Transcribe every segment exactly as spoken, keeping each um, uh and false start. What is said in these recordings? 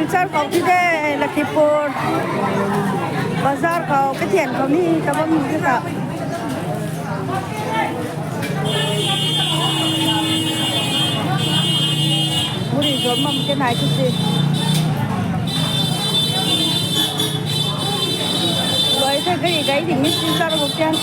Bazar khou ti de, Lakhipur. Bazar khou, kathian khou ni, kabam ni ta. Muri zon bam ke nai tu si. Loi the gari gai ding ni si sar bo kyan.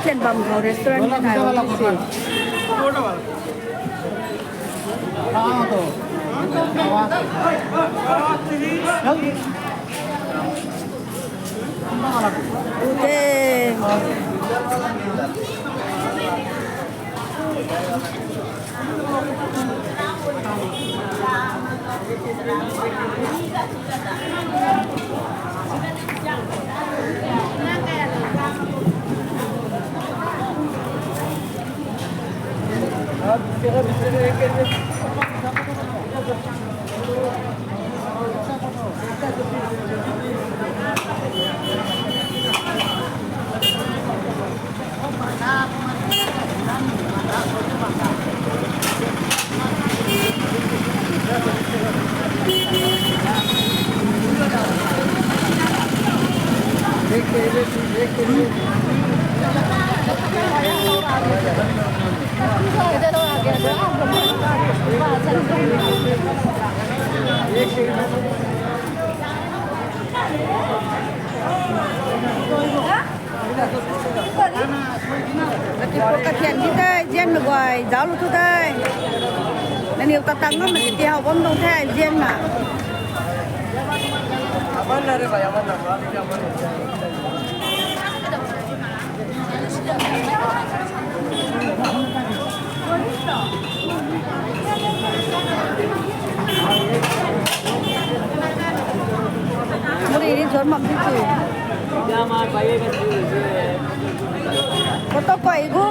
Sian bam khou restaurant na nai bam si. Ute. Kathian di tei, zian mei guay, zauc lu thu tei. Nangniw ta tang ngam na ti how bam dong the, zian na. Muri ni zon bam ti tu. Photo koi gu.